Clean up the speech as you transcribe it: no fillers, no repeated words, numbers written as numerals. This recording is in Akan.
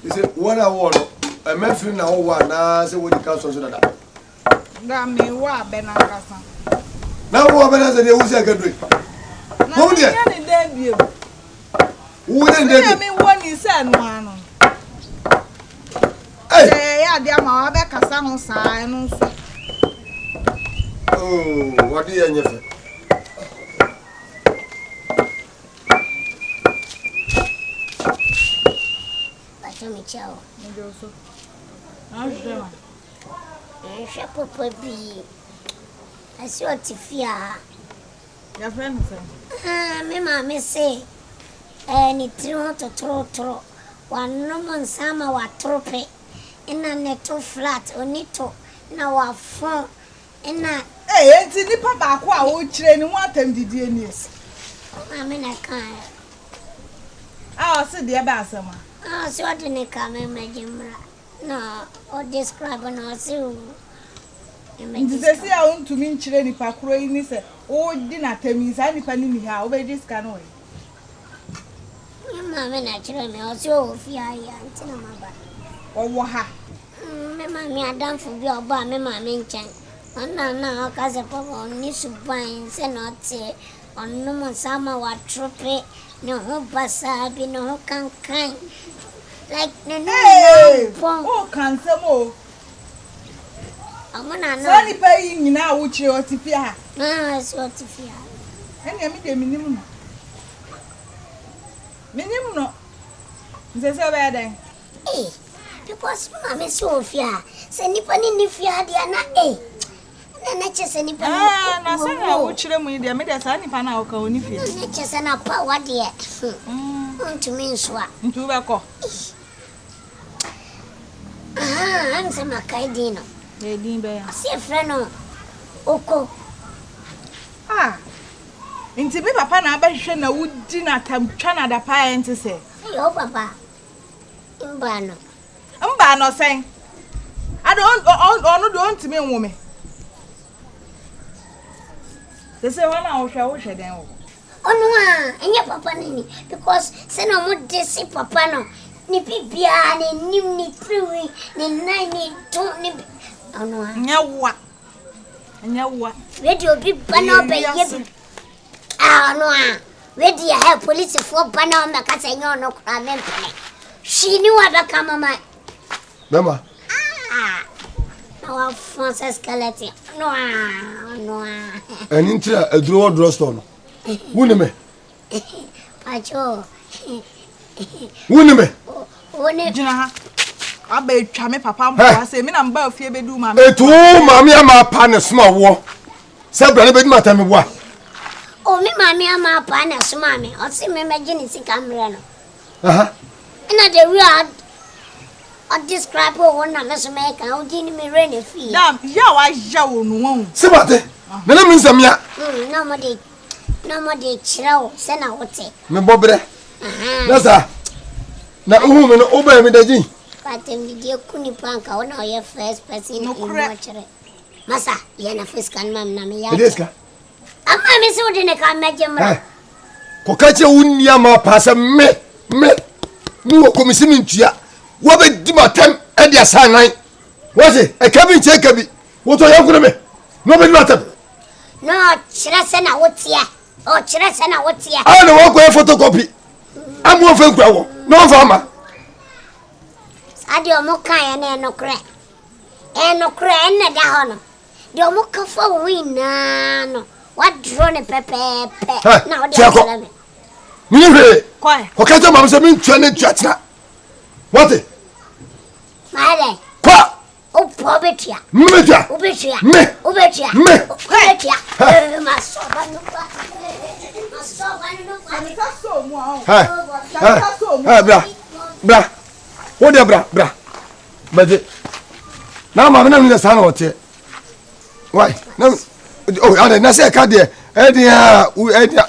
Sɛ wɔn a wɔwɔ no, ɛmɛfiri na wɔwɔ anaasɛ wɔdi ka sɔ so dada. Na mewɔ abɛ no ankasa. Na wowɔ abɛ no sɛ deɛ wosi akaduro yi. Na menyɛ ne dɛn bio. Wonyɛ ne dɛn bio. Sɛdeɛ mewɔ ni sɛ ɛno ara no. Sɛ yɛyɛ adeɛ ama wabɛkasa ho saa ɛno nso. Oh, wɔde yɛ nyɛ fɛ. Pacho me kyia wo. Mede wo so. Ahwɛ ma. Nhwɛ papa bi. Ɛsɛ ɔte fie ha. Yɛfrɛ no sɛ? Ah, me maame se ɛɛ ne tiri ho totorotoro. Wanom nsa ama watoro pe. Ɛna ne to flat, ɔni to na wafɔn. Ɛna. Ei, enti nipa baako a wokyerɛ ne ho atɛm didie nie? Me maame na ɛkaeɛ. A ɔse deɛ bɛ asɛm a? A ɔse ɔde ne ka me mmɛgye mmra. Na ɔ describe no ɔse o. Nti sɛsi a wontumi nkyerɛ nipa korɔ yi ne sɛ wodi n'atɛm yi saa nipa no nni ha a wobɛgye sika no wɔ he? Me maame na ɛkyerɛ me ɔse ɔwɔ fie ha yi a nti na maba. Ɔwɔ ha? Me maame adamfo bi a ɔbaa me maame nkyɛn ɔno na na ɔka sɛ papa ɔnni suban sɛ na ɔte Ɔnom nsa ma watorope ne ho basaa bi ne ho kankan like n'anim nyinaa bɔn. Ee, woka nsɛm o. Ɔmo na na. Saa nipa yi nyinaa a wokyerɛ ɔte fie ha. Ah, ɛsɛ ɔte fie ha. Ɛnea me deɛ menim no. Menim no. Nsɛ sɛ ɔbɛyɛ dɛn? Ee, because maame sɛ wɔ fie ha. Sɛ nipa ne nni fie ha deɛ na ee. Na na kyɛ sɛ nipa no Ah, na sɛnea wokyerɛ mu yi deɛ, me deɛ saa nipa no a woka ɔnni fie. Na kyɛ sɛ na pa wa deɛ, wontumi nsoa. Nti wobɛkɔ? Ahaa, ɛm sɛ makae din no. Ɛyɛ din bɛn a? Ɔse yɛfrɛ no Oko. Ah, nti me papa na abɛhwehwɛ na wodi no atam twa no adapaa a ɛnte sɛ? Ɛyɛ wo papa mbaa no. Mbaa no sɛn? Ade ɔno deɛ ɔntumi nwo me. Sese hɔ na wohwɛ wohwɛ dɛn wɔ hɔ? Ɔno a ɛnyɛ papa no ni because sɛ na ɔmo de se papa no ne bibiara n'anim ne tirinwi ne nan ne to ne ɔno a. Nyɛ woa nyɛ woa. Wei deɛ obi ba na ɔbɛyɛ bi a ɔno a wei deɛ hɛ polisifoɔ ba na ɔmmɛka sɛ ɛnyɛ ɔno koraa mempene hwee ni hɔ a bɛka mama. Bɛma. Ah, na wafɔn sɛ skeleton ɔno a ɔno a. Ɛne nti a aduro wɔ drugstore no wo ne me. Pacho. Wo ne me. Wo ne. Gyina ha. Aba atwa me papa mpoa sɛ me na mba fie bɛdu maame. Etu maame ama apa ne soma woɔ sɛ bra ne bɛdi mata me boa. O me maame ama apa na soma me ɔse me mɛgye ne sika mmerɛ no. Ɛna the way a ɔdescribe wo na me so mɛka wodi ne me werɛ na fie. Dam yɛ a wayɛ wo no wahu. Sɛ mate na na me nsɛm ya. Na ɔmo de na ɔmo de kyerɛ wo sɛ na wote. Mebɔ brɛ. Na saa na wohu me no wobɛn me dagyin. Patemdidie ku nipa nka wo na ɔyɛ first person in mɔkyerɛ. Masa yɛ na fa sika no ma me na meyɛ akyɛ. Sika. Ama me sɛ wode ne ka mɛgye mmra. Kɔka kyerɛ wo nua ma paa sɛ me me me wɔ kɔmisi me ntua wɔbɛdi m'atɛm de asan nan wɔse ɛka bi nkyɛn ka bi wotɔ yɛnko ne me na wɔbɛdi m'atɛm. Na ɔkyerɛ sɛ na woteɛ ɔkyerɛ sɛ na woteɛ. A na wɔkɔyɛ photocopy ama wɔmfa nkura wɔ na wɔmfa ama. Saa deɛ ɔmo kaeɛ no ɛnokorɛ ɛnokorɛ ɛnna da hɔ no. Deɛ wɔka fa wo ho nyinaa no, woadorɔ no pɛpɛɛpɛ na wode akyerɛ me. Mene hwee. Kɔka kyerɛ maame sɛ mentua ne ntua kyena. Wate? Mayɛ dɛn? Kɔ! Wopɔ wobɛtua. Me bɛtua. Wobɛtua. Me. Wobɛtua. Me. Wobɛtua. Masɔ ba no ba. Masɔ ba no ba. Hɛ hɛ hɛ bra bra wo deɛ bra bra bɛgye na maame na mi sɛ saa na ɔteɛ wai na oh adɛ na sɛ ɛka deɛ ɛdeɛ a ɛdeɛ.